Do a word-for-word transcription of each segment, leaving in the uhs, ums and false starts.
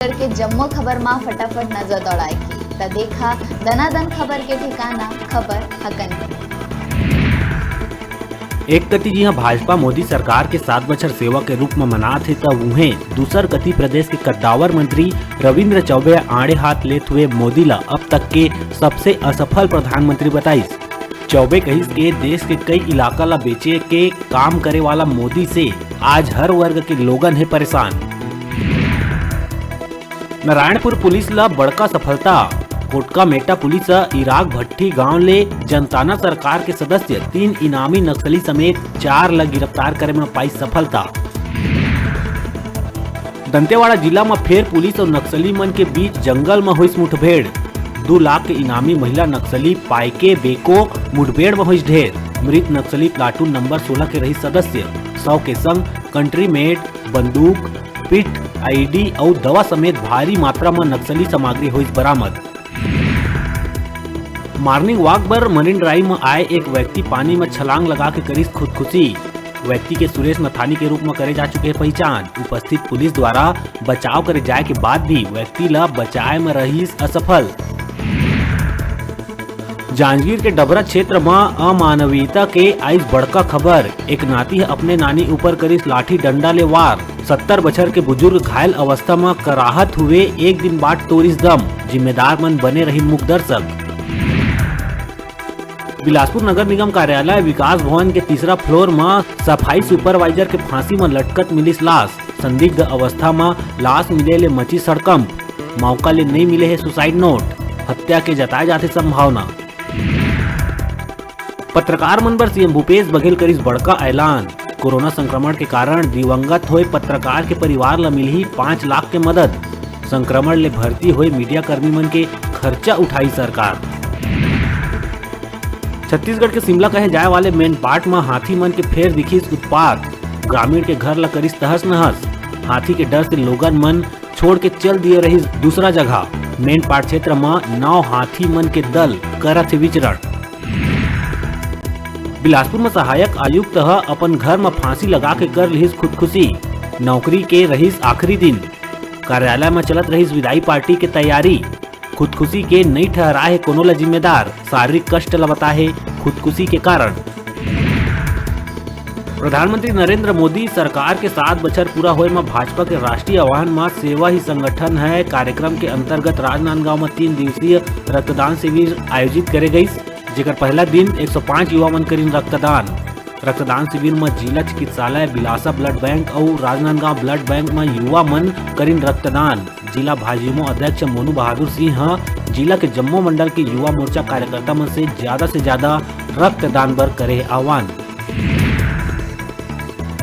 के जम्मो खबर मा फटाफट नजर दौड़ाए के, त देखा दनादन खबर के ठिकाना, खबर हकन। एक कति जिहां भाजपा मोदी सरकार के सात बछर सेवा के रूप म मनात हे, त उहें दूसर कति प्रदेश के कद्दावर मंत्री रविंद्र चौबे आड़े हाथ लेत हुए मोदी ला अब तक के सबसे असफल प्रधानमंत्री बताइस। चौबे कहिस के देश के कई इलाका ला बेचे के काम करे वाला मोदी से आज हर वर्ग के लोगन हे परेशान। नारायणपुर पुलिस ला बड़का सफलता। कोटका मेटा पुलिस ह इराक भट्टी गांव ले जनताना सरकार के सदस्य तीन इनामी नक्सली समेत चार ला गिरफ्तार करे म पाई सफलता। दंतेवाड़ा जिला म फेर पुलिस अउ नक्सली मन के बीच जंगल म होइस मुठभेड़। दू लाख के इनामी महिला नक्सली पायके बेको मुठभेड़ म होइस ढेर। मृत नक्सली प्लाटून नंबर सोलह के रही सदस्य। सौ के संग कंट्री मेड, बंदूक, पिट, आईडी अउ दवा समेत भारी मात्रा म नक्सली सामग्री होइस बरामद। मॉर्निंग वॉक बर मरीन ड्राइव म आए एक व्यक्ति पानी म छलांग लगा के करिस खुदकुशी। व्यक्ति के सुरेश नथानी के रूप म करे जा चुके हे पहिचान। उपस्थित पुलिस द्वारा बचाव करे जाए के बाद भी व्यक्ति ल बचाए म रहिस असफल। जांजगीर के डबरा क्षेत्र म अमानवीयता के आइस बड़का खबर। एक नाती ह अपने नानी ऊपर करिस लाठी डंडा ले वार। सत्तर बछर के बुजुर्ग घायल अवस्था म कराहत हुए एक दिन बाद टोरिस दम। जिम्मेदार मन बने रहिन मुख दर्शक। बिलासपुर नगर निगम कार्यालय विकास भवन के तीसरा फ्लोर म सफाई सुपरवाइजर के फांसी म लटकत मिलिस लाश। संदिग्ध अवस्था म लाश मिले ले मचिस हड़कंप। मौका ले नइ मिले हे सुसाइड नोट। हत्या के जताए जाथे संभावना। पत्रकार मन बर सीएम भूपेश बघेल करिस बड़का ऐलान। कोरोना संक्रमण के कारण दिवंगत होए पत्रकार के परिवार ल मिलही पाँच लाख के मदद। संक्रमण ले भर्ती होए मीडिया कर्मी मन के खर्चा उठाई सरकार। छत्तीसगढ़ के शिमला कहे जाए वाले मेनपाट म हाथी मन के फेर दिखिस उत्पात। ग्रामीण के घर ल करिस तहस नहस। हाथी के डर से लोगन मन छोड़ के चल दिए रहिस दूसरा जगह। मेनपाट क्षेत्र म नौ हाथी मन के दल करत हे विचरण। बिलासपुर म सहायक आयुक्त ह अपन घर म फांसी लगा के कर लिहिस खुदकुशी। नौकरी के रहिस आखिरी दिन। कार्यालय म चलत रहिस विदाई पार्टी के तैयारी। खुदकुशी के नइ ठहराए हे कोनो ल जिम्मेदार, शारीरिक कष्ट ल बताए हे खुदकुशी के कारण। प्रधानमंत्री नरेंद्र मोदी सरकार के सात बछर पूरा होए म भाजपा के राष्ट्रीय आह्वान म सेवा ही संगठन है कार्यक्रम के अंतर्गत राजनांदगांव म तीन दिवसीय रक्तदान शिविर आयोजित करे गइस, जेकर पहला दिन एक सौ पाँच युवा मन करिन रक्तदान। रक्तदान शिविर म जिला चिकित्सालय, बिलासा ब्लड बैंक अउ राजनांदगांव ब्लड बैंक म युवा मन करिन रक्तदान। जिला भाजयुमो अध्यक्ष मोनू बहादुर सिंह ह जिला के जम्मो मंडल के युवा मोर्चा कार्यकर्ता मन से ज्यादा से ज्यादा रक्तदान बर करे हे आह्वान।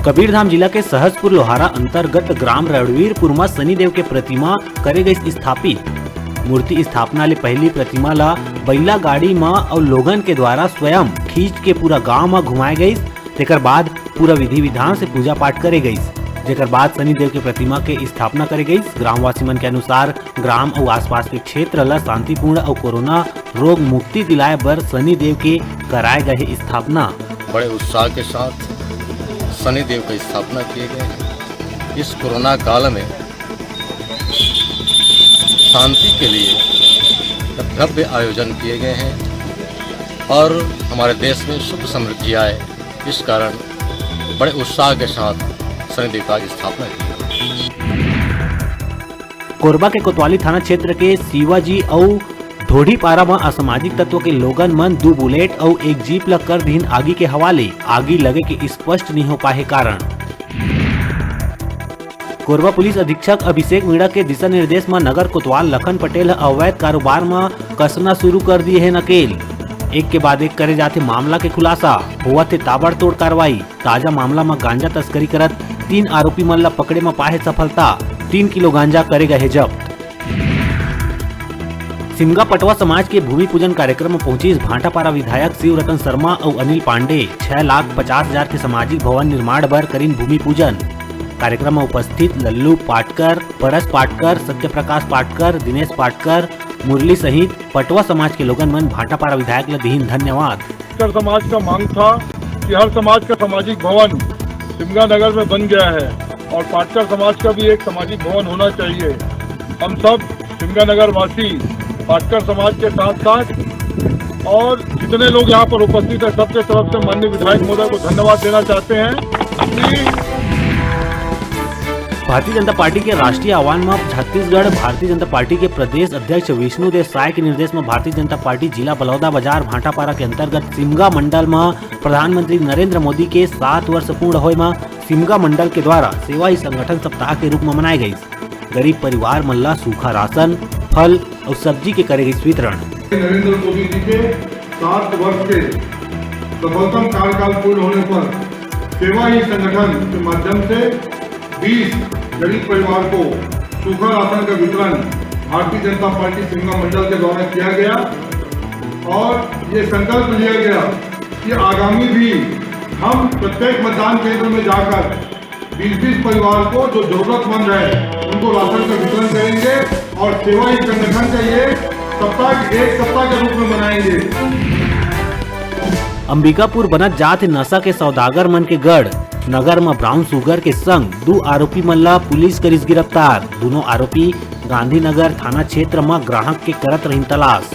कबीरधाम जिला के सहसपुर लोहारा अंतर्गत ग्राम रणवीरपुर म शनिदेव के प्रतिमा करे गइस स्थापित। मूर्ति स्थापना ले पहिली प्रतिमा ल बइला गाड़ी म अउ लोगन के द्वारा स्वयं खींच के पूरा गांव म घुमाए गइस। तेकर बाद पूरा विधि विधान से पूजा पाठ करे गइस, जेकर बाद शनिदेव के प्रतिमा के स्थापना करे गइस। ग्रामवासी मन के अनुसार, ग्राम अउ आसपास के क्षेत्र ल शांतिपूर्ण अउ कोरोना रोग मुक्ति दिलाए बर शनिदेव के कराए गए हे स्थापना। बड़े उत्साह के साथ शनिदेव की स्थापना किए गए हैं। इस कोरोना काल में शांति के लिए भव्य आयोजन किए गए हैं और हमारे देश में सुख समृद्धि आए, इस कारण बड़े उत्साह के साथ शनिदेव का स्थापना की गई। कोरबा के कोतवाली थाना क्षेत्र के शिवाजी अउ ढोढ़ीपारा म असामाजिक तत्व के लोगन मन दू बुलेट अउ एक जीप ल कर दिहिन आगी के हवाले। आगी लगे के स्पष्ट नइ हो पाए कारण। कोरबा पुलिस अधीक्षक अभिषेक मीणा के दिशा निर्देश म नगर कोतवाल लखन पटेल ह अवैध कारोबार म कसना शुरू कर दिए हे नकेल। एक के बाद एक करे जाथे मामला के खुलासा, होवत हे ताबड़तोड़ कार्रवाई। ताजा मामला म गांजा तस्करी करत तीन आरोपी मन ल पकड़े म पाए हे सफलता, तीन किलो गांजा करे गए हे जब्त। सिमगा पटवा समाज के भूमि पूजन कार्यक्रम म पहुंचिस भाटापारा विधायक शिव रतन शर्मा अउ अनिल पांडे। छह लाख पचास हजार के सामाजिक भवन निर्माण बर करिन भूमि पूजन। कार्यक्रम म उपस्थित लल्लू पाटकर, परस पाटकर, सत्यप्रकाश पाटकर, दिनेश पाटकर, मुरली सहित पटवा समाज के लोगन मन भाटापारा विधायक ल दिहिन धन्यवाद। पाटकर समाज का मांग था कि हर समाज का सामाजिक भवन सिमगा नगर में बन गया है और पाटकर समाज का भी एक सामाजिक भवन होना चाहिए। हम सब सिमगा नगर वासी पाटकर समाज के साथ साथ और जितने लोग यहाँ पर उपस्थित हैं, सबके तरफ से माननीय विधायक महोदय को धन्यवाद देना चाहते हैं कि भारतीय जनता पार्टी के राष्ट्रीय आह्वान म छत्तीसगढ़ भारतीय जनता पार्टी के प्रदेश अध्यक्ष विष्णुदेव साय के निर्देश म भारतीय जनता पार्टी जिला बलौदाबाजार भाटापारा के अंतर्गत सिमगा मंडल म प्रधानमंत्री नरेंद्र मोदी के सात वर्ष पूर्ण होए म सिमगा मंडल के द्वारा सेवा ही संगठन सप्ताह के रूप म मनाए गइस। गरीब परिवार मन ला सूखा राशन, फल अउ सब्जी के करे गइस वितरण। नरेंद्र मोदी जी के सात वर्ष के सफलतम कार्यकाल पूर्ण होने पर सेवा ही संगठन के माध्यम से बीस गरीब परिवार को सूखा राशन का वितरण भारतीय जनता पार्टी सिमगा मंडल के द्वारा किया गया और ये संकल्प लिया गया कि आगामी भी हम प्रत्येक मतदान केंद्र में जाकर बीस बीस परिवार को जो जरूरतमंद है उनको राशन का वितरण करेंगे और सेवा ही संगठन का ये सप्ताह एक सप्ताह के रूप में मनाएंगे। अंबिकापुर बनत जात हे नशा के सौदागर मन के गढ़। नगर म ब्राउन शुगर के संग दू आरोपी मन ला पुलिस करिस गिरफ्तार। दोनों आरोपी गांधीनगर थाना क्षेत्र म ग्राहक के करत रहिन तलाश।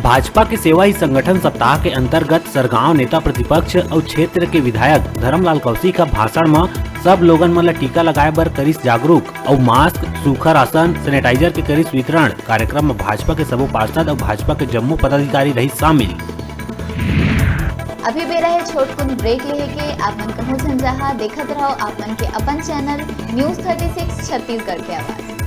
भाजपा के सेवा ही संगठन सप्ताह के अंतर्गत सरगांव नेता प्रतिपक्ष अउ क्षेत्र के विधायक धर्मलाल कौशिक ह भाषण म सब लोगन मन ल टीका लगाए बर करिस जागरूक अउ मास्क, सूखा राशन, सैनिटाइजर के करिस वितरण। कार्यक्रम म भाजपा के सबो पार्षद अउ भाजपा के जम्मो पदाधिकारी रहिस शामिल। अभी बेरा हे छोटकुन ब्रेक लेहे के। आप मन कहूं झन जहां, देखत रहो आप मन के अपन channel news thirty six Chhattisgarh के आवाज़।